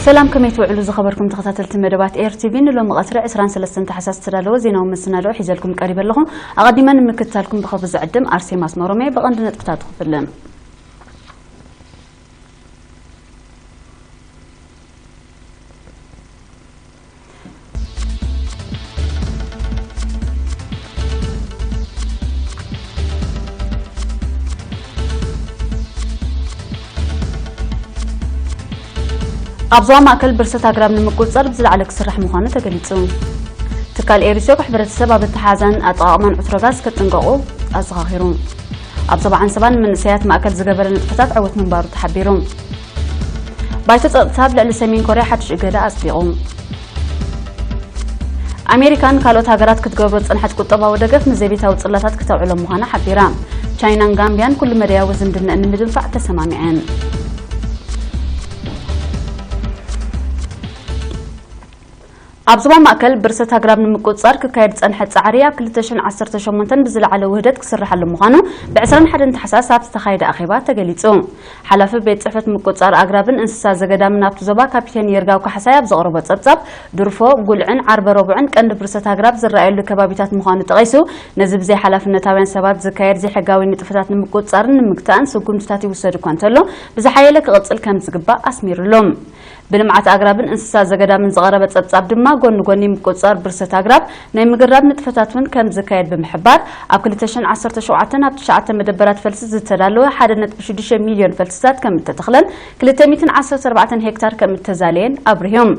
ሰላም፣ ከመይ ትውዕሉ ዝኸበርኩም ተኸታተልቲ መደባት ኤር ቲቪ? ንሎሚ ቀትሪ ዕስራን ሰለስተን ታሕሳስ ዝተዳለወ ዜናዊ መሰናድኦ ሒዘልኩም ቀሪበ ኣለኹ። ኣቐዲመ ንምክትታልኩም ብኸብሪ ዝዕድም ኣርሴማ ኣስመሮም እየ። ብቐንዲ ነጥብታት ክፍልን። ኣብ ዞባ ማእከል ብርሰት ኣግራብ ንምቁጽጻር ብዝለዓለ ክስራሕ ምዃኑ ተገሊጹ። ትካል ኤሪሶክ ሕብረተሰብ ኣብ ኣተሓዛን ኣጠቓቕማን ዕትሮ ጋዝ ከጥንቀቑ ኣዘኻኺሩ። ኣብ ዞባ ዓንሰባ ንመንእሰያት ማእከል ዝገበረ ንጥፈታት ዕዉት ምንባሩ ተሓቢሩ። ባይቶ ጸጥታ ኣብ ልዕሊ ሰሜን ኮርያ ሓድሽ እገዳ ኣጽዲቑ። ኣሜሪካን ካልኦት ሃገራት ክትገብሮ ዝጸንሐት ቁጠባዊ ደገፍ ንዘቤታዊ ጽላታት ክተውዕሎ ምዃና ሓቢራ። ቻይናን ጋምቢያን ኩሉ መደያዊ ዝምድነአን ንምድንፋዕ ተሰማሚዐን። ኣብ ዞባ ማእከል ብርሰት ኣግራብ ንምቁጽጻር ክካየድ ዝጸንሐ ጻዕሪ ኣብ ክልተ ሽሕን ዓሰርተ ሸሞንተን ብዝለዓለ ውህደት ክስርሓሉ ምዃኑ ብ ዕስራን ሓደን ታሕሳስ ኣብ ዝተኻየደ ኣኼባ ተገሊጹ። ሓላፊ ቤት ጽሕፈት ምቁጽጻር ኣግራብን እንስሳ ዘገዳምን ኣብቲ ዞባ ካፒቴን የርጋው ካሕሳይ ኣብ ዘቕረቦ ጸብጻብ፣ ድርፎ፣ ጉልዕን ዓርበ ረቡዕን ቀንዲ ብርሰት ኣግራብ ዝረኣየሉ ከባቢታት ምዃኑ ጠቒሱ፣ ነዚ ብዘይ ሓላፍነታውያን ሰባት ዝካየድ ዘይሕጋዊ ንጥፈታት ንምቁጽጻርን ንምግታእን ስጉምትታት ይውሰድ እኳ እንተሎ፣ ብዝሓየለ ክቕጽል ከም ዝግባእ ኣስሚሩሎም። ብልምዓት ኣግራብን እንስሳ ዘገዳምን ዝቐረበ ጸብጻብ ድማ፣ ጎኒ ጎኒ ምቁጽጻር ብርሰት ኣግራብ፣ ናይ ምግራብ ንጥፈታት እውን ከም ዝካየድ ብምሕባር፣ ኣብ ክልተ ሽሕን ዓሰርተ ሸውዓተን ኣብ ትሽዓተ መደበራት ፈልሲ ዝተዳለወ ሓደ ነጥቢ ሽዱሽተ ሚልዮን ፈልስታት ከም እተተኽለን ክልተ ሚእትን ዓሰርተ ኣርባዕተን ሄክታር ከም እተዛለየን ኣብሪሆም።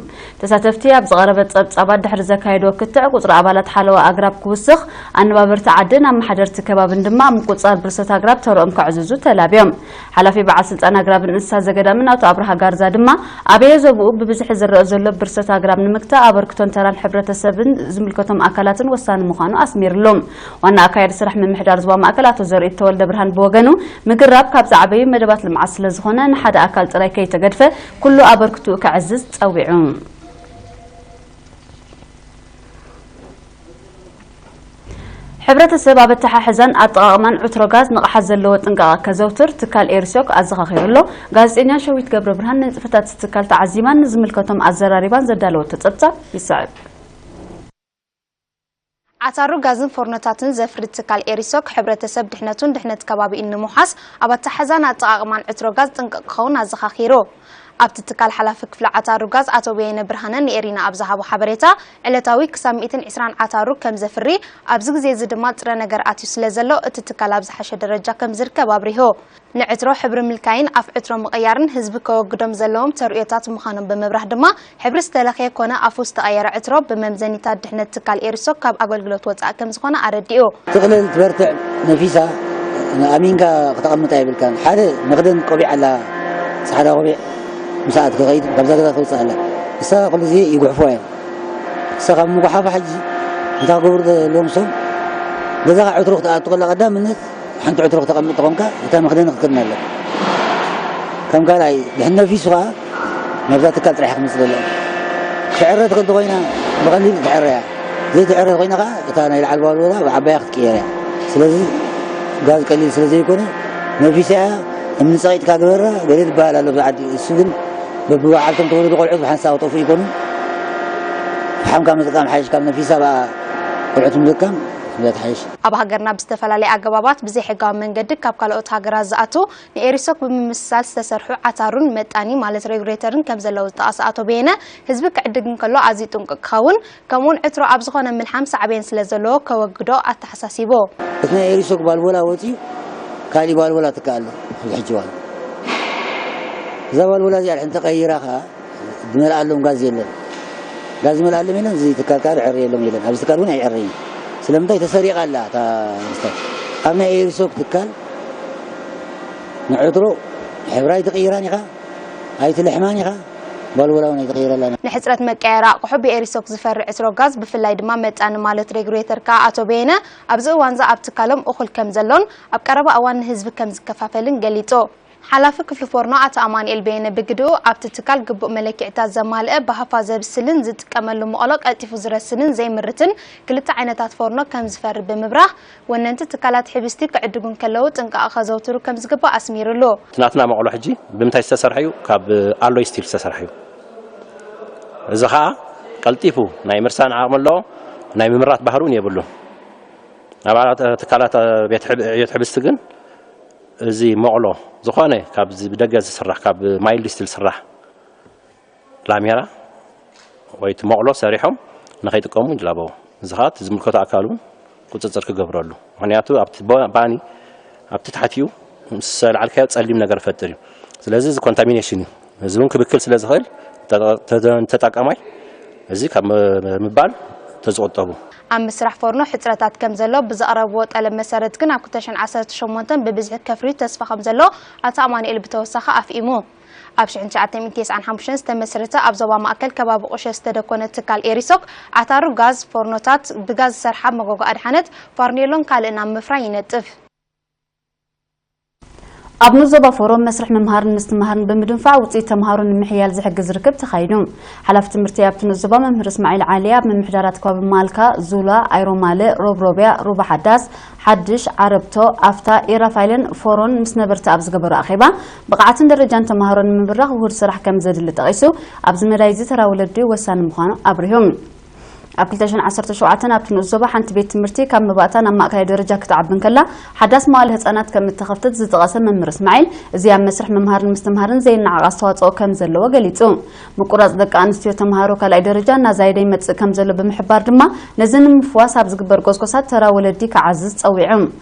ተሳተፍቲ ኣብ ዝቐረበ ጸብጻባት ድሕሪ ዘካየድዎ ክትዕ፣ ቁጽሪ ኣባላት ሓለዋ ኣግራብ ክውስኽ፣ ኣነባበርቲ ዓድን ኣመሓደርቲ ከባብን ድማ ኣብ ምቁጽጻር ብርሰት ኣግራብ ተርኦም ከዕዝዙ ተላብዮም። ሓላፊ በዓል ስልጣን ኣግራብን እንስሳ ዘገዳምን ኣቶ ኣብርሃ ጋርዛ ድማ፣ ኣበየ ዞብኡ ብብዝሒ ዝረአ ዘሎ ብርሰት ኣግራብ ንምግታእ ኣበርክቶን ተራን ሕብረተሰብን ዝምልከቶም ኣካላትን ወሳኒ ምዃኑ ኣስሚርሎም። ዋና ኣካያዲ ስራሕ ምምሕዳር ዞባ ማእከል ኣቶ ዘርኢት ተወልደ ብርሃን ብወገኑ፣ ምግራብ ካብ ዝዓበዩ መደባት ልምዓት ስለ ዝኾነ፣ ንሓደ ኣካል ጥራይ ከይተገድፈ ኩሉ ኣበርክትኡ ከዕዝዝ ጸዊዑ። ሕብረተሰብ ኣብ ኣተሓሕዛን ኣጠቓቕማን ዕትሮ ጋዝ ንቕሓት ዘለዎ ጥንቃቐ ከዘውትር ትካል ኤሪሶክ ኣዘኻኺሩ ኣሎ። ጋዜጠኛ ሸዊት ገብረ ብርሃን ንንጥፈታት እቲ ትካል ተዓዚባን ንዝምልከቶም ኣዘራሪባን ዘዳለወቶ ጸብጻብ ይስዕብ። ዓታሩ ጋዝን ፎርኖታትን ዘፍሪ ትካል ኤሪሶክ፣ ሕብረተሰብ ድሕነቱን ድሕነት ከባቢኡን ንምውሓስ ኣብ ኣተሓሕዛን ኣጠቓቕማን ዕትሮ ጋዝ ጥንቁቕ ክኸውን ኣዘኻኺሩ። ኣብቲ ትካል ሓላፊ ክፍሊ ዓታሩ ጋዝ ኣቶ በየነ ብርሃነ ንኤሪና ኣብ ዝሃቦ ሓበሬታ፣ ዕለታዊ ክሳብ ሚእትን ዕስራን ዓታሩ ከም ዘፍሪ፣ ኣብዚ ግዜ እዚ ድማ ጥረ ነገር ኣትዩ ስለ ዘሎ፣ እቲ ትካል ኣብ ዝሓሸ ደረጃ ከም ዝርከብ ኣብሪሁ። ንዕትሮ ሕብሪ ምልካይን ኣፍ ዕትሮ ምቕያርን ህዝቢ ከወግዶም ዘለዎም ተርእዮታት ምዃኖም ብምብራህ ድማ፣ ሕብሪ ዝተለኽየ ኮነ ኣፉ ዝተቐየረ ዕትሮ ብመምዘኒታት ድሕነት ትካል ኤሪሶክ ካብ ኣገልግሎት ወጻኢ ከም ዝኾነ ኣረዲኡ። ትቕልል ትበርትዕ ነፊሳ ኣሚንካ ክተቐምጣ የብልካን። ሓደ መኽደን ቆቢዕ ኣላ፣ ጻዕዳ ቆቢዕ ምስ ኣትካ ከይድ ካብዛ ገዛ ተውጽእ ኣላ። እሳ ኩሉ ግዜ ይጉሕፎ እያ። እሳ ካብ ምጉሓፋ ሕጂ እንታይ ክገብሩ ዘለዎም ሰብ ገዛኻ ዕትሮ ክትኣቱ ከላ ቀዳምነት ሓንቲ ዕትሮ ክተቐምጥ ተኾንካ እታ መኽደኒ ክትክድን ኣለካ። ከም ካልኣይ ድሕን ነፊሱ ኸዓ ናብዛ ትካል ጥራሕ ክትመጽእ ዘለዋ። ትዕረት ከ እንተኾይና ብቐሊል ትዕረ እያ። ዘይትዕረት ኮይና ኸዓ እታ ናይ ላዕሊ ባልቦላ ብዓባያ ክትቅየር እያ። ስለዚ ጋዝ ቀሊል ስለ ዘይኮነ ነፊሳ እያ። እምኒ ጸቒጥካ ግበራ ገለ ዝበሃል ኣሎ ኣብዚ ዓዲ። እሱ ግን በብበዓልቶም ተወለዱ ቆልዑት ብሓንሳብ ክጠፍኡ ይኮኑ። ፈሓምካ ምጥቃም ሓይሽ ካብ ነፊሳ ብኣ ቆልዑት ምጥቃም ይበልጥ ሓይሽ። ኣብ ሃገርና ብዝተፈላለየ ኣገባባት ብዘይሕጋዊ መንገዲ ካብ ካልኦት ሃገራት ዝኣትዉ ንኤሪሶክ ብምምስሳል ዝተሰርሑ ዓታሩን መጣኒ ማለት ሬጉሌተርን ከም ዘለዉ ዝጠቐሰ ኣቶ በየነ፣ ህዝቢ ክዕድግ እንከሎ ኣዝዩ ጥንቁቕ ክኸውን፣ ከምኡውን ዕትሮ ኣብ ዝኾነ ምልሓም ሳዕቤን ስለ ዘለዎ ከወግዶ ኣተሓሳሲቡ። እቲ ናይ ኤሪሶክ ባልቦላ ወፂኡ ካሊእ ባልቦላ ትካእ ኣሎ ኣብዚ ሕጂ እዋን። እዛ ባልቦላ እዚኣ ድሕን ተቐይራ ኸዓ ዝመልኣሎም ጋዝ የለን። ጋዝ ዝመልኣሎም የለን፣ እዚ ትካል ከዓ ዝዕሪ የሎም የለን። ኣብዚ ትካል እውን ኣይዕርይን። ስለምንታይ ተሰሪቓ ኣላ እታ መስተ። ኣብ ናይ ኤሪሶክ ትካል ንዕትሮ ሕብራ ኣይትቕይራን ኢኻ፣ ኣይትልሕማን ኢኻ፣ ባልቦላ እውን ኣይትቕይረላን። ንሕጽረት መቀየሪ ኣቕሑ ብኤሪሶክ ዝፈሪ ዕትሮ ጋዝ ብፍላይ ድማ መጣኒ ማለት ሬጉሌተር ከዓ ኣቶ በየነ ኣብዚ እዋንዚ ኣብ ትካሎም እኹል ከም ዘሎን ኣብ ቀረባ እዋን ንህዝቢ ከም ዝከፋፈልን ገሊጹ። ሓላፊ ክፍሊ ፎርኖ ኣቶ ኣማኑኤል በየነ ብግድኡ፣ ኣብቲ ትካል ግቡእ መለክዒታት ዘማልአ ብሃፋ ዘብስልን ዝጥቀመሉ መቐሎ ቀልጢፉ ዝረስንን ዘይምርትን ክልተ ዓይነታት ፎርኖ ከም ዝፈሪ ብምብራህ፣ ወነንቲ ትካላት ሕብስቲ ክዕድጉ እንከለዉ ጥንቃቐ ከዘውትሩ ከም ዝግባእ ኣስሚሩሉ። እቲ ናትና መቐሎ ሕጂ ብምንታይ ዝተሰርሐ እዩ? ካብ ኣሎይ ስቲል ዝተሰርሐ እዩ። እዚ ኸኣ ቀልጢፉ ናይ ምርሳን ዓቕሚ ኣለዎ፣ ናይ ምምራት ባህሪ እውን የብሉን። ኣባላት ትካላት ቤት ሕብ-፣ ዕዮት ሕብስቲ ግን እዚ መቕሎ ዝኾነ ካብዚ ብደገ ዝስራሕ፣ ካብ ማይልድ ስቲል ዝስራሕ ላሜራ ወይ እቲ መቕሎ ሰሪሖም ንኸይጥቀሙ ይላበዉ። እዚ ኸኣ እቲ ዝምልከቶ ኣካል እውን ቁጽጽር ክገብረሉ። ምኽንያቱ ኣብቲ ባ-፣ ባኒ ኣብቲ ታሕቲኡ ምስ ለዓልካዮ ጸሊም ነገር ይፈጥር እዩ። ስለዚ እዚ ኮንታሚኔሽን እዩ። እዚ እውን ክብክል ስለ ዝኽእል ተጠ-፣ ተጠ-፣ ተጠቃማይ እዚ ካብ ም-፣ ምባል ተዝቑጠቡ። ኣብ ምስራሕ ፎርኖ ሕጽረታት ከም ዘሎ ብዘቕረብዎ ጠለብ መሰረት ግን ኣብ ክልተ ሽሕን ዓሰርተ ሸሞንተን ብብዝሒ ከፍርዩ ተስፋ ከም ዘሎ ኣቶ ኣማኑኤል ብተወሳኺ ኣፍኢሙ። ኣብ ሽሕን ትሽዓተ ሚእትን ተስዓን ሓሙሽተን ዝተመስረተ ኣብ ዞባ ማእከል ከባቢ ቁሸ ዝተደኮነ ትካል ኤሪሶክ ዓታሩ ጋዝ ፎርኖታት ብጋዝ ዝሰርሓ መጎጎ ኣድሓነት ፋርኔሎን ካልእን ኣብ ምፍራይ ይነጥፍ። ኣብ ንኡስ ዞባ ፎሮ መስርሕ ምምሃርን ምስትምሃርን ብምድንፋዕ ውፅኢት ተምሃሮ ንምሕያል ዝሕግዝ ርክብ ተኻይዱ። ሓላፊ ትምህርቲ ኣብቲ ንኡስ ዞባ መምህር እስማዒል ዓሊ ኣብ ምምሕዳራት ከባቢ ማልካ፣ ዙላ፣ ኣይሮማለ፣ ሮብሮብያ፣ ሩባ ሓዳስ፣ ሓድሽ፣ ዓረብቶ፣ ኣፍታ፣ ኢራፋይልን ፎሮን ምስ ነበርቲ ኣብ ዝገበሮ ኣኼባ ብቕዓትን ደረጃን ተምሃሮ ንምብራኽ ውሁድ ስራሕ ከም ዘድሊ ጠቒሱ፣ ኣብዚ መዳይ እዚ ተራ ወለዲ ወሳኒ ምዃኑ ኣብሪሁ። ኣብ ክልተ ሽሕን ዓሰርተ ሸውዓተን ኣብቲ ንኡስ ዞባ ሓንቲ ቤት ትምህርቲ ካብ መባእታ ናብ ማእከላይ ደረጃ ክትዓቢ እንከላ፣ ሓዳስ መዋለ ህጻናት ከም እተኸፍተት ዝጠቐሰ መምህር እስማዒል፣ እዚ ኣብ መስርሕ ምምሃርን ምስትምሃርን ዘይነዓቕ ኣስተዋጽኦ ከም ዘለዎ ገሊጹ። ምቁራጽ ደቂ ኣንስትዮ ተምሃሮ ካልኣይ ደረጃ እናዛየደ ይመጽእ ከም ዘሎ ብምሕባር ድማ፣ ነዚ ንምፍዋስ ኣብ ዝግበር ጎስጎሳት ተራ ወለዲ ክዓዝዝ ጸዊዑ።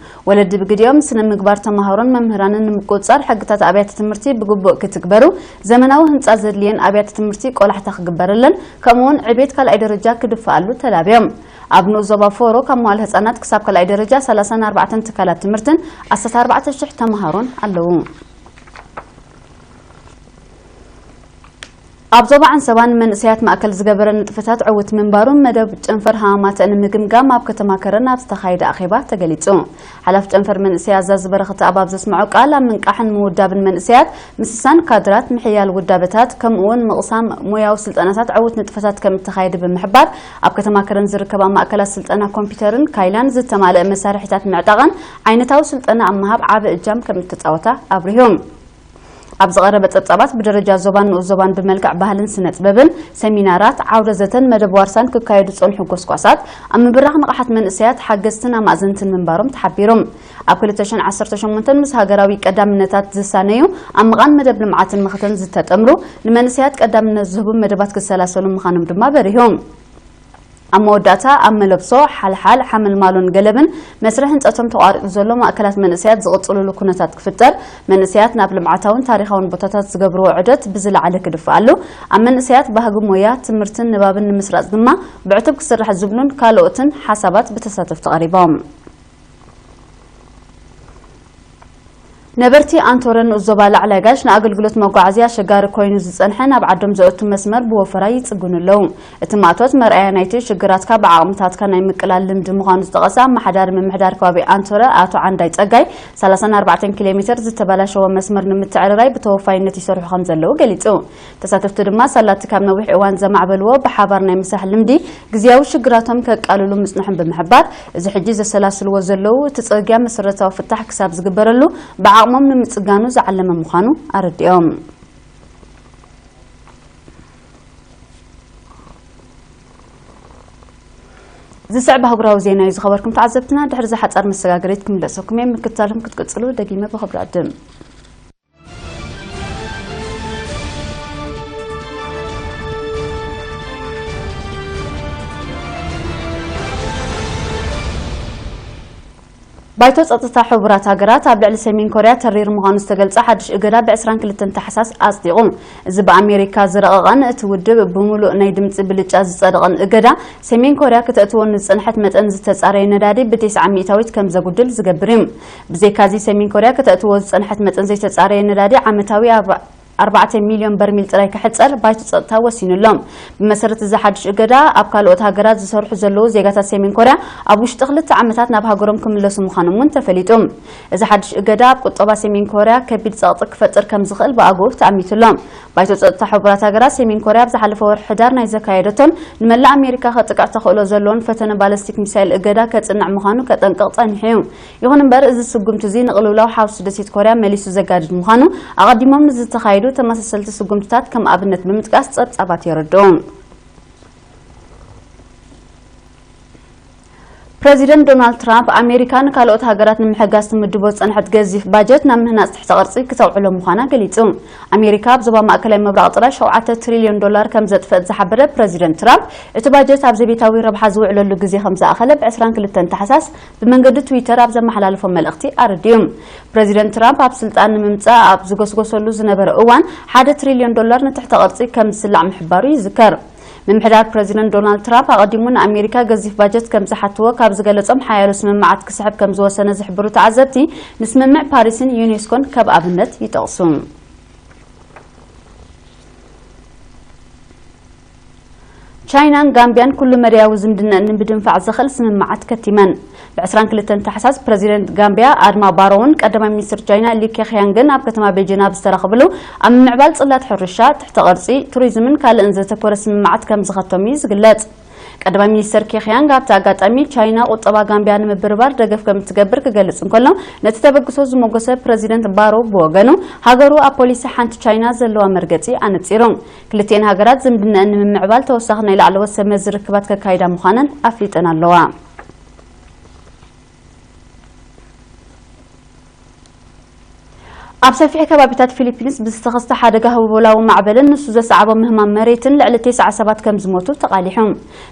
ወለዲ ብግዲኦም ስነ ምግባር ተምሃሮን መምህራንን ንምቁጽጻር ሕግታት ኣብያተ ትምህርቲ ብግቡእ ክትግበሩ፣ ዘመናዊ ህንጻ ዘድልየን ኣብያተ ትምህርቲ ቆላሕታ ክግበረለን፣ ከምኡውን ዕቤት ካልኣይ ደረጃ ክድፈኣሉ ተላብዮም። ኣብ ንኡስ ዞባ ፎሮ ካብ መዋለ ህጻናት ክሳብ ካልኣይ ደረጃ ሰላሳን ኣርባዕተን ትካላት ትምህርትን ዓሰርተ ኣርባዕተ ሽሕ ተምሃሮን ኣለዉ። ኣብ ዞባ ዓንሰባ ንመንእሰያት ማእከል ዝገበረ ንጥፈታት ዕዉት ምንባሩ መደብ ጨንፈር ሃማማተ ንምግምጋም ኣብ ከተማ ከረን ኣብ ዝተኻየደ ኣኼባ ተገሊጹ። ሓላፊ ጨንፈር መንእሰይ ኣዛዚ በረኸት ኣብ ኣብ ዘስምዖ ቃል፣ ኣብ ምንቃሕን ምውዳብን መንእሰያት፣ ምስሳን ካድራት፣ ምሕያል ውዳበታት፣ ከምኡውን ምቕሳም ሞያዊ ስልጠናታት ዕዉት ንጥፈታት ከም እተኻየደ ብምሕባር፣ ኣብ ከተማ ከረን ዝርከባ ማእከላት ስልጠና ኮምፒውተርን ካይላን ዝተማልአ መሳርሒታት ምዕጣቐን ዓይነታዊ ስልጠና ኣብ ምሃብ ዓቢ እጃም ከም እተጻወታ ኣብሪሁ። ኣብ ዝቐረበ ጸብጻባት ብደረጃ ዞባን ንኡስ ዞባን ብመልክዕ ባህልን ስነ ጥበብን ሰሚናራት፣ ዓውደ ዘተን መደብ ዋርሳን ክካየዱ ዝጸንሑ ጎስጓሳት ኣብ ምብራኽ ንቕሓት መንእሰያት ሓገዝትን ኣማእዘንትን ምንባሮም ተሓቢሩ። ኣብ ክልተ ሽሕን ዓሰርተ ሸሞንተን ምስ ሃገራዊ ቀዳምነታት ዝሳነዩ ኣብ ምቓን መደብ ልምዓትን ምኽተን ዝተጠምሩ ንመንእሰያት ቀዳምነት ዝህቡ መደባት ክሰላሰሉ ምዃኖም ድማ በሪሁ። ኣብ መወዳእታ ኣብ መለብሶ፣ ሓልሓል፣ ሓመልማሎን ገለብን መስርሕ ህንጸቶም ተቋሪጹ ዘሎ ማእከላት መንእሰያት ዝቕጽልሉ ኩነታት ክፍጠር፣ መንእሰያት ናብ ልምዓታውን ታሪኻውን ቦታታት ዝገብርዎ ዑደት ብዝለዓለ ክድፍኣሉ፣ ኣብ መንእሰያት ባህጊ ሞያ፣ ትምህርትን ንባብን ንምስራጽ ድማ ብዕቱብ ክስራሕ ዝብሉን ካልኦትን ሓሳባት ብተሳተፍቲ ቀሪቦም። ነበርቲ ኣንቶረ ንኡስ ዞባ ላዕላይ ጋሽ ንኣገልግሎት መጓዓዝያ ኣሸጋሪ ኮይኑ ዝጸንሐ ናብ ዓዶም ዘእቱ መስመር ብወፈራ ይጽግኑ ኣለዉ። እቲ ማእቶት መርኣያ ናይቲ ሽግራትካ ብዓቕምታትካ ናይ ምቅላል ልምዲ ምዃኑ ዝጠቐሰ ኣመሓዳሪ ምምሕዳር ከባቢ ኣንቶረ ኣቶ ዓንዳይ ጸጋይ፣ ሰላሳን ኣርባዕተን ኪሎ ሜተር ዝተበላሸወ መስመር ንምትዕርራይ ብተወፋይነት ይሰርሑ ከም ዘለዉ ገሊጹ። ተሳተፍቲ ድማ ሳላቲ ካብ ነዊሕ እዋን ዘማዕበልዎ ብሓባር ናይ ምስራሕ ልምዲ ግዝያዊ ሽግራቶም ከቃልሉ ምጽንሖም ብምሕባር፣ እዚ ሕጂ ዘሰላስልዎ ዘለዉ እቲ ጽርግያ መሰረታዊ ፍታሕ ክሳብ ዝግበረሉ ብዓቕሞም ንምጽጋኑ ዝዓለመ ምዃኑ ኣረዲኦም። ዝስዕብ ኣህጉራዊ ዜና እዩ። ዝኸበርኩም ተዓዘብትና፣ ድሕሪ እዚ ሓጻር መሰጋገሪት ክምለሰኩም እየ። ምክትታልኩም ክትቅጽሉ ደጊመ ብኽብሪ ዕድም። ባይቶ ጸጥታ ሕቡራት ሃገራት ኣብ ልዕሊ ሰሜን ኮርያ ተሪር ምዃኑ ዝተገልጸ ሓድሽ እገዳ ብ ዕስራን ክልተን ታሕሳስ ኣጽዲቑ። እዚ ብኣሜሪካ ዝረቐቐን እቲ ውድብ ብምሉእ ናይ ድምጺ ብልጫ ዝጸደቐን እገዳ፣ ሰሜን ኮርያ ከተእትዎ ንዝጸንሐት መጠን ዝተጻረየ ነዳዲ ብተስዓ ሚእታዊት ከም ዘጉድል ዝገብር እዩ። ብዘይካዚ፣ ሰሜን ኮርያ ከተእትዎ ዝጸንሐት መጠን ዘይተጻረየ ነዳዲ ዓመታዊ ኣርባ-፣ ኣርባዕተ ሚልዮን በርሚል ጥራይ ክሕጸር ባይቶ ጸጥታ ወሲኑ ኣሎ። ብመሰረት እዚ ሓድሽ እገዳ፣ ኣብ ካልኦት ሃገራት ዝሰርሑ ዘለዉ ዜጋታት ሰሜን ኮርያ ኣብ ውሽጢ ክልተ ዓመታት ናብ ሃገሮም ክምለሱ ምዃኖም እውን ተፈሊጡ። እዚ ሓድሽ እገዳ ኣብ ቁጠባ ሰሜን ኮርያ ከቢድ ጸቕጢ ክፈጥር ከም ዝኽእል ብኣግኡ ተኣሚቱ ኣሎ። ባይቶ ጸጥታ ሕቡራት ሃገራት፣ ሰሜን ኮርያ ኣብ ዝሓለፈ ወርሒ ሕዳር ናይ ዘካየደቶን ንመላእ ኣሜሪካ ከጥቅዕ ተኽእሎ ዘለዎን ፈተነ ባለስቲክ ሚሳይል እገዳ ከጽንዕ ምዃኑ ከጠንቅቕ ጸኒሑ እዩ። ይኹን እምበር፣ እዚ ስጉምቲ እዚ ንቕልውላው ሓውሲ ደሴት ኮርያ መሊሱ ዘጋድድ ምዃኑ ኣቐዲሞም ንዝተኻየዱ ተመሳሰልቲ ስጉምትታት ከም ኣብነት ብምጥቃስ ጸብጻባት የረድኡ። ፕረዚደንት ዶናልድ ትራምፕ፣ ኣሜሪካ ንካልኦት ሃገራት ንምሕጋዝ ትምድቦ ዝጸንሐት ገዚፍ ባጀት ናብ ምህናጽ ትሕተ ቅርጺ ክተውዕሎ ምዃና ገሊጹ። ኣሜሪካ ኣብ ዞባ ማእከላይ ምብራቕ ጥራይ ሸውዓተ ትሪልዮን ዶላር ከም ዘጥፈት ዝሓበረ ፕረዚደንት ትራምፕ፣ እቲ ባጀት ኣብ ዘቤታዊ ረብሓ ዝውዕለሉ ግዜ ከም ዝኣኸለ ብ ዕስራን ክልተን ታሕሳስ ብመንገዲ ትዊተር ኣብ ዘመሓላለፎ መልእኽቲ ኣረዲኡ። ፕረዚደንት ትራምፕ ኣብ ስልጣን ንምምጻእ ኣብ ዝጎስጎሰሉ ዝነበረ እዋን፣ ሓደ ትሪልዮን ዶላር ንትሕተ ቅርጺ ከም ዝስላዕ ምሕባሩ ይዝከር። ምምሕዳር ፕረዚደንት ዶናልድ ትራምፕ ኣቐዲሙ ንኣሜሪካ ገዚፍ ባጀት ከም ዝሓትዎ ካብ ዝገለጾም ሓያሎ ስምምዓት ክስሕብ ከም ዝወሰነ ዝሕብሩ ተዓዘብቲ፣ ንስምምዕ ፓሪስን ዩኔስኮን ከም ኣብነት ይጠቕሱ። ቻይናን ጋምቢያን ኩሉ መዳያዊ ዝምድናኣን ንምድንፋዕ ዘኽእል ስምምዓት ከቲመን። ብ ዕስራን ክልተን ታሕሳስ ፕረዚደንት ጋምቢያ ኣድማ ባሮውን ቀዳማይ ሚኒስትር ቻይና ሊ ኬክያንግን ኣብ ከተማ ቤጂን ኣብ ዝተራኸብሉ፣ ኣብ ምምዕባል ጽላት ሕርሻ፣ ትሕተ ቅርጺ፣ ቱሪዝምን ካልእን ዘተኮረ ስምምዓት ከም ዝኸተሙ እዩ ዝግለጽ። ቀዳማይ ሚኒስትር ኬክያንግ ኣብቲ ኣጋጣሚ፣ ቻይና ቁጠባ ጋምቢያ ንምብርባር ደገፍ ከም እትገብር ክገልጽ እንከሎ፣ ነቲ ተበግሶ ዝሞገሰ ፕረዚደንት ባሮ ብወገኑ፣ ሃገሩ ኣብ ፖሊሲ ሓንቲ ቻይና ዘለዋ መርገጺ ኣነጺሩ። ክልቲኤን ሃገራት ዝምድነኣን ንምምዕባል ተወሳኺ ናይ ላዕለዎት ሰብ መዚ ርክባት ከካይዳ ምዃነን ኣፍሊጠን ኣለዋ። ኣብ ሰፊሕ ከባቢታት ፊሊፒንስ ብዝተኸስተ ሓደጋ ህቦብላዊ ማዕበልን ንሱ ዘሰዓቦ ምህማም መሬትን ልዕሊ ተስዓ ሰባት ከም ዝሞቱ ተቓሊሑ።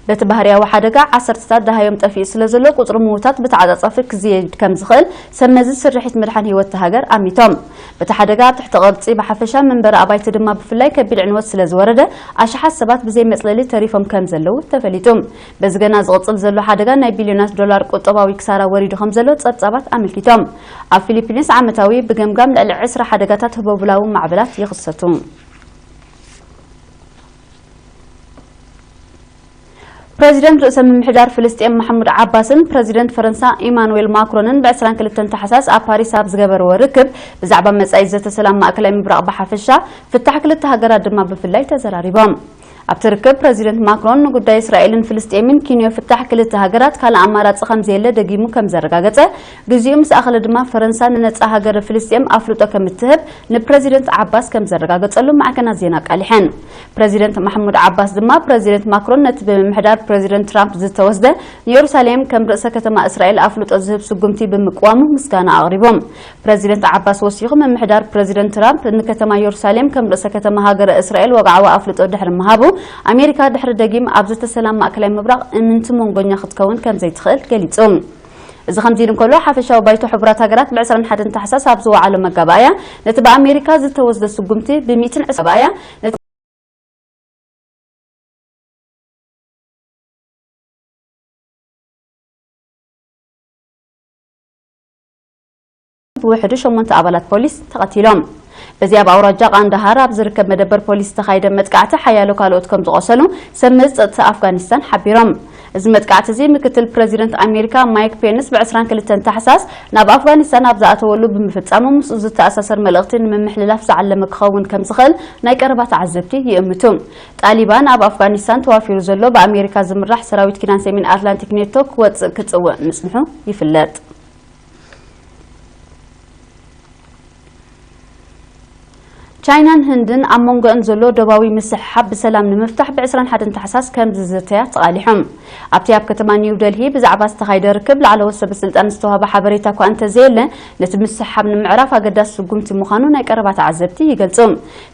በቲ ባህርያዊ ሓደጋ ዓሰርተታት ደሃዮም ጠፊኡ ስለ ዘሎ፣ ቁጽሪ ምዉታት ብተዓጻጻፊ ክዝየድ ከም ዝኽእል ሰብ መዚ ስርሒት ምድሓን ህይወት እታ ሃገር ኣሚቶም። በቲ ሓደጋ ኣብ ትሕቲ ቅርጺ ብሓፈሻ፣ መንበሪ ኣባይቲ ድማ ብፍላይ ከቢድ ዕንወት ስለ ዝወረደ፣ ኣሽሓት ሰባት ብዘይ መጽለሊ ተሪፎም ከም ዘለዉ ተፈሊጡ። በዚ ገና ዝቕጽል ዘሎ ሓደጋ ናይ ቢልዮናት ዶላር ቁጠባዊ ክሳራ ወሪዱ ከም ዘሎ ጸብጻባት ኣመልኪቶም። ኣብ ፊሊፒንስ ዓመታዊ ብገምጋም ልዕሊ ዕስራ ሓደጋታት ህቦብላዊ ማዕበላት ይኽሰቱ። ፕረዚደንት ርእሰ ምምሕዳር ፍልስጤም ማሕሙድ ዓባስን ፕረዚደንት ፈረንሳ ኢማኑዌል ማክሮንን ብ ዕስራን ክልተን ታሕሳስ ኣብ ፓሪስ ኣብ ዝገበርዎ ርክብ፣ ብዛዕባ መጻኢ ዘተ ሰላም ማእከላይ ምብራቕ ብሓፈሻ፣ ፍታሕ ክልተ ሃገራት ድማ ብፍላይ ተዘራሪቦም። ኣብቲ ርክብ፣ ፕረዚደንት ማክሮን ንጉዳይ እስራኤልን ፍልስጤምን ኪንዮ ፍታሕ ክልተ ሃገራት ካልእ ኣማራጺ ከም ዘየለ ደጊሙ ከም ዘረጋገጸ፣ ግዚኡ ምስ ኣኸለ ድማ፣ ፈረንሳ ንነጻ ሃገር ፍልስጤም ኣፍልጦ ከም እትህብ ንፕረዚደንት ዓባስ ከም ዘረጋገጸሉ ማዕከናት ዜና ኣቃሊሐን። ፕረዚደንት ማሕሙድ ዓባስ ድማ፣ ፕረዚደንት ማክሮን ነቲ ብምምሕዳር ፕረዚደንት ትራምፕ ዝተወስደ ንየሩሳሌም ከም ርእሰ ከተማ እስራኤል ኣፍልጦ ዝህብ ስጉምቲ ብምቅዋሙ ምስጋና ኣቕሪቦም። ፕረዚደንት ዓባስ ወሲኹ፣ ምምሕዳር ፕረዚደንት ትራምፕ ንከተማ የሩሳሌም ከም ርእሰ ከተማ ሃገረ እስራኤል ወግዓዊ ኣፍልጦ ድሕሪ ምሃቡ፣ ኣሜሪካ ድሕሪ ደጊም ኣብ ዘተ ሰላም ማእከላይ ምብራቕ እምንቲ መንጎኛ ክትከውን ከም ዘይትኽእል ገሊጹ። እዚ ከምዚ ኢሉ እንከሎ፣ ሓፈሻዊ ባይቶ ሕቡራት ሃገራት ብ ዕስራን ሓደን ታሕሳስ ኣብ ዝወዓሎ መጋባእያ፣ ነቲ ብኣሜሪካ ዝተወስደ ስጉምቲ ብ ሚእትን ዕስራን መጋባእያ፣ ነቲ ብውሕዱ ሸሞንተ ኣባላት ፖሊስ ተቐቲሎም። በዚ ኣብ ኣውራጃ ቃንዳሃር ኣብ ዝርከብ መደበር ፖሊስ ዝተኻየደ መጥቃዕቲ፣ ሓያሎ ካልኦት ከም ዝቖሰሉ ሰብ መዚ ጸጥታ ኣፍጋኒስታን ሓቢሮም። እዚ መጥቃዕቲ እዚ፣ ምክትል ፕረዚደንት ኣሜሪካ ማይክ ፔንስ ብ ዕስራን ክልተን ታሕሳስ ናብ ኣፍጋኒስታን ኣብ ዝኣተወሉ ብምፍጻሙ፣ ምስኡ ዝተኣሳሰር መልእኽቲ ንምምሕልላፍ ዝዓለመ ክኸውን ከም ዝኽእል ናይ ቀረባ ተዓዘብቲ ይእምቱ። ጣሊባን ኣብ ኣፍጋኒስታን ተዋፊሩ ዘሎ ብኣሜሪካ ዝምራሕ ሰራዊት ኪዳን ሰሜን ኣትላንቲክ ኔቶ ክወጽእ ክጽውዕ ምጽንሑ ይፍለጥ። ቻይናን ህንድን ኣብ መንጎአን ዘሎ ዶባዊ ምስሕሓብ ብሰላም ንምፍታሕ ብ ዕስራን ሓደን ታሕሳስ ከም ዝዘተያ ተቓሊሖም። ኣብቲ ኣብ ከተማ ኒው ደልሂ ብዛዕባ ዝተኻየደ ርክብ ላዕለዎት ሰበ ስልጣን ዝተዋህበ ሓበሬታ እኳ እንተዘየለ፣ ነቲ ምስሕሓብ ንምዕራፍ ኣገዳሲ ስጉምቲ ምዃኑ ናይ ቀረባ ተዓዘብቲ ይገልጹ።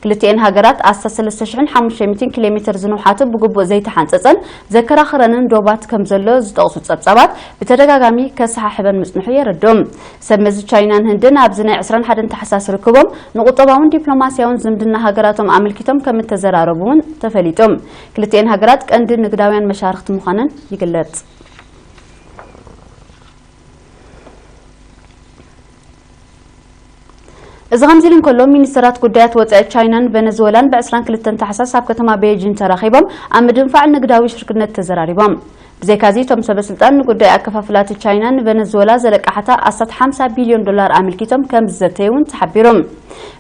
ክልቲኤን ሃገራት ኣስታት ሰለስተ ሽሕን ሓሙሽተ ሚእትን ኪሎ ሜትር ዝንውሓቱ ብግቡእ ዘይተሓንጸጸን ዘከራኽረንን ዶባት ከም ዘሎ ዝጠቕሱ ጸብጻባት፣ ብተደጋጋሚ ከሰሓሕበን ምጽንሑ የረድኡ። ሰብ መዚ ቻይናን ህንድን ኣብዚ ናይ ዕስራን ሓደን ታሕሳስ ርክቦም ንቁጠባውን ዲፕሎማስያውን ዝምድና ሃገራቶም ኣመልኪቶም ከም እተዘራረቡ እውን ተፈሊጡ። ክልቲኤን ሃገራት ቀንዲ ንግዳውያን መሻርኽቲ ምዃነን ይግለጽ። እዚ ከምዚ ኢሉ እንከሎ፣ ሚኒስተራት ጉዳያት ወጻኢ ቻይናን ቨነዝወላን ብ ዕስራን ክልተን ታሕሳስ ኣብ ከተማ ቤጂን ተራኺቦም ኣብ ምድንፋዕ ንግዳዊ ሽርክነት ተዘራሪቦም። ብዘይካዚ፣ እቶም ሰበ ስልጣን ንጉዳይ ኣከፋፍላቲ ቻይና ንቨነዝወላ ዘለቃሕታ ኣስታት ሓምሳ ቢልዮን ዶላር ኣመልኪቶም ከም ዝዘተዩ እውን ተሓቢሩ።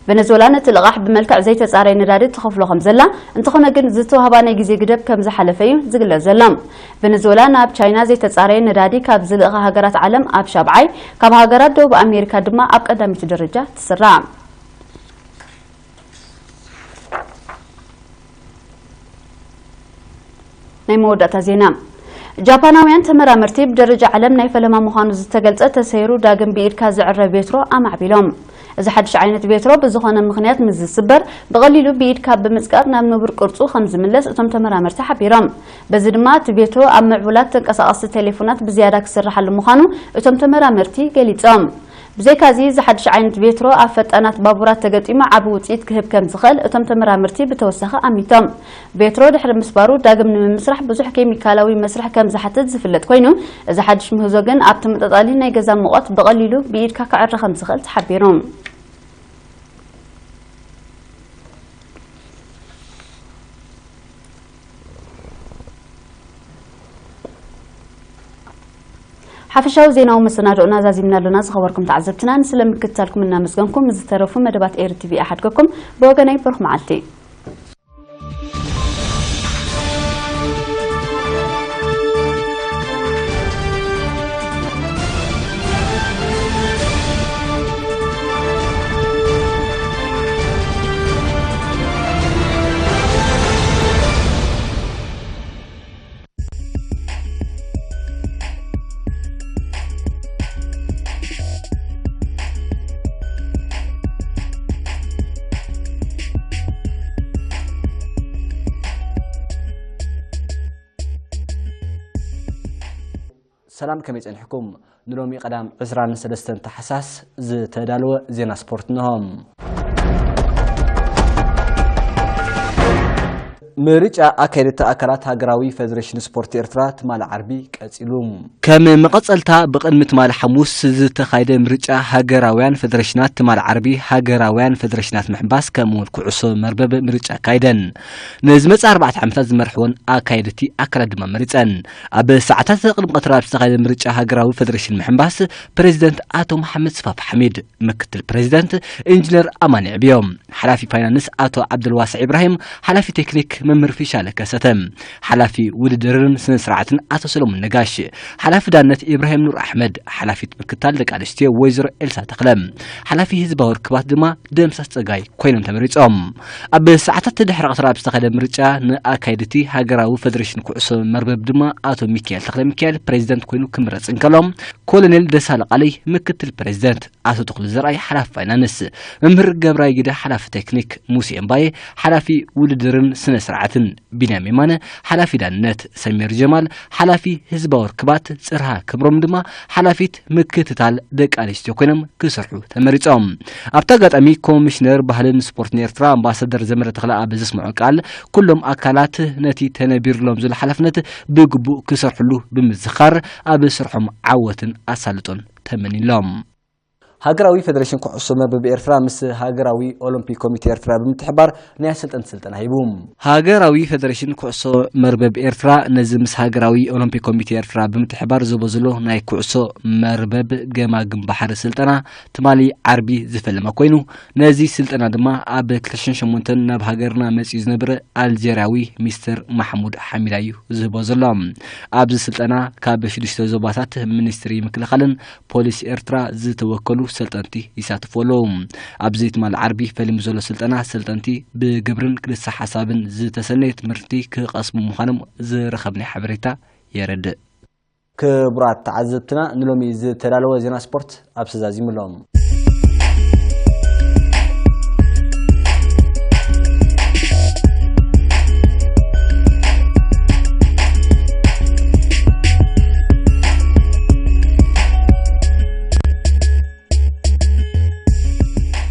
ቨነዝወላ ነቲ ልቓሕ ብመልክዕ ዘይተጻረየ ነዳዲ ትኸፍሎ ከም ዘላ፣ እንተኾነ ግን ዝተዋህባ ናይ ግዜ ግደብ ከም ዝሓለፈ እዩ ዝግለጽ ዘሎ። ቨነዝወላ ናብ ቻይና ዘይተጻረየ ነዳዲ ካብ ዝልእኻ ሃገራት ዓለም ኣብ ሻብዓይ፣ ካብ ሃገራት ደቡብ ኣሜሪካ ድማ ኣብ ቀዳሚት ደረጃ ትስራዕ። ናይ መወዳእታ ዜና። ጃፓናውያን ተመራመርቲ ብደረጃ ዓለም ናይ ፈለማ ምዃኑ ዝተገልጸ ተሰይሩ ዳግም ብኢድካ ዝዕረ ቤትሮ ኣማዕቢሎም። እዚ ሓድሽ ዓይነት ቤትሮ ብዝኾነ ምኽንያት ምስ ዝስበር ብቐሊሉ ብኢድካ ብምጽቃጥ ናብ ንቡር ቅርጹ ከም ዝምለስ እቶም ተመራመርቲ ሓቢሮም። በዚ ድማ እቲ ቤትሮ ኣብ ምዕቡላት ተንቀሳቐስቲ ቴሌፎናት ብዝያዳ ክስርሓሉ ምዃኑ እቶም ተመራመርቲ ገሊጾም። ብዘይካዚ፣ እዚ ሓድሽ ዓይነት ቤትሮ ኣብ ፈጣናት ባቡራት ተገጢሙ ዓቢ ውጽኢት ክህብ ከም ዝኽእል እቶም ተመራመርቲ ብተወሳኺ ኣሚቶም። ቤትሮ ድሕሪ ምስባሩ ዳግም ንምምስራሕ ብዙሕ ኬሚካላዊ መስርሕ ከም ዝሓትት ዝፍለጥ ኮይኑ፣ እዚ ሓድሽ ምህዞ ግን ኣብ ተመጣጣሊ ናይ ገዛ ሙቐት ብቐሊሉ ብኢድካ ክዕረ ከም ዝኽእል ተሓቢሩ። ሓፈሻዊ ዜናዊ መሰናድኦና ዛዚምና ኣሎና። ዝኸበርኩም ተዓዘብትና፣ ንስለ ምክትታልኩም እናመስገንኩም፣ ዝተረፉ መደባት ኤሪ ቲቪ ይሓድገኩም። ብወገነይ፣ ብሩኽ መዓልቲ። ሰላም፣ ከመይ ጸኒሕኩም? ንሎሚ ቀዳም ዕስራን ሰለስተን ታሕሳስ ዝተዳለወ ዜና ስፖርት እንሆ። ምርጫ ኣካየድቲ ኣካላት ሃገራዊ ፌደሬሽን ስፖርት ኤርትራ ትማሊ ዓርቢ ቀጺሉ። ከም መቐጸልታ፣ ብቕድሚ ትማሊ ሓሙስ ዝተኻየደ ምርጫ ሃገራውያን ፌደሬሽናት፣ ትማሊ ዓርቢ ሃገራውያን ፌደሬሽናት ምሕንባስ ከምኡውን ኩዕሶ መርበብ ምርጫ ኣካይደን። ንዝመጽእ ኣርባዕተ ዓመታት ዝመርሕወን ኣካየድቲ ኣካላት ድማ መሪጸን። ኣብ ሰዓታት ቅድሚ ቀትሪ ኣብ ዝተኻየደ ምርጫ ሃገራዊ ፌደሬሽን ምሕንባስ፣ ፕሬዚደንት ኣቶ መሓመድ ስፋፍ ሓሚድ፣ ምክትል ፕሬዚደንት ኢንጂነር ኣማኒ ዕብዮ፣ ሓላፊ ፋይናንስ ኣቶ ዓብደልዋስዕ ኢብራሂም፣ ሓላፊ ቴክኒክ መምህር ፊሻለ ከሰተ፣ ሓላፊ ውድድርን ስነ ስርዓትን ኣቶ ሰለሙን ነጋሽ፣ ሓላፊ ዳነት ኢብራሂም ኑር ኣሕመድ፣ ሓላፊት ምክትታል ደቂ ኣንስትዮ ወይዘሮ ኤልሳ ተኽለ፣ ሓላፊ ህዝባዊ ርክባት ድማ ደምሳስ ጸጋይ ኮይኖም ተመሪጾም። ኣብ ሰዓታት ድሕሪ ቀትሪ ኣብ ዝተኻየደ ምርጫ ንኣካየድቲ ሃገራዊ ፌደሬሽን ኩዕሶ መርበብ ድማ ኣቶ ሚካኤል ተኽለ ሚካኤል ፕሬዚደንት ኮይኑ ክምረጽ እንከሎ፣ ኮሎኔል ደሳለ ቃለይ ምክትል ፕሬዚደንት፣ ኣቶ ተኽሉ ዘርኣይ ሓላፊ ፋይናንስ፣ መምህር ገብራይ ግደ ሓላፊ ቴክኒክ፣ ሙሴ እምባዬ ሓላፊ ውድድርን ስነ ስርዓትን፣ ቢንያም የማነ ሓላፊ ዳንነት፣ ሰሚር ጀማል ሓላፊ ህዝባዊ ርክባት፣ ጽርሃ ክብሮም ድማ ሓላፊት ምክትታል ደቂ ኣንስትዮ ኮይኖም ክሰርሑ ተመሪጾም። ኣብቲ ኣጋጣሚ ኮሚሽነር ባህልን ስፖርትን ኤርትራ ኣምባሳደር ዘመደ ተኽለኣብ ዘስምዖ ቃል፣ ኩሎም ኣካላት ነቲ ተነቢርሎም ዘሎ ሓላፍነት ብግቡእ ክሰርሕሉ ብምዝኻር፣ ኣብ ስርሖም ዓወትን ኣሳልጦን ተመኒሎም። ሃገራዊ ፌደሬሽን ኩዕሶ መርበብ ኤርትራ ምስ ሃገራዊ ኦሎምፒክ ኮሚቴ ኤርትራ ብምትሕባር ናይ ኣሰልጠንቲ ስልጠና ሂቡ። ሃገራዊ ፌደሬሽን ኩዕሶ መርበብ ኤርትራ ነዚ ምስ ሃገራዊ ኦሎምፒክ ኮሚቴ ኤርትራ ብምትሕባር ዝህቦ ዘሎ ናይ ኩዕሶ መርበብ ገማግም ባሕሪ ስልጠና ትማሊ ዓርቢ ዝፈለመ ኮይኑ፣ ነዚ ስልጠና ድማ ኣብ ክልተ ሽሕን ሸሞንተን ናብ ሃገርና መጺኡ ዝነበረ ኣልጀርያዊ ሚስተር ማሕሙድ ሓሚዳ እዩ ዝህቦ ዘሎ። ኣብዚ ስልጠና ካብ ሽዱሽተ ዞባታት ሚኒስትሪ ምክልኻልን ፖሊስ ኤርትራ ዝተወከሉ ሰልጠንቲ ይሳተፉ ኣለዉ። ኣብዚ ትማሊ ዓርቢ ፈሊሙ ዘሎ ስልጠና፣ ሰልጠንቲ ብግብርን ክልሰ ሓሳብን ዝተሰነየ ትምህርቲ ክቐስሙ ምዃኖም ዝረኸብናዮ ሓበሬታ የረድእ። ክቡራት ተዓዘብትና፣ ንሎሚ ዝተዳለወ ዜና ስፖርት ኣብዚ ዛዚሙ ኣሎ።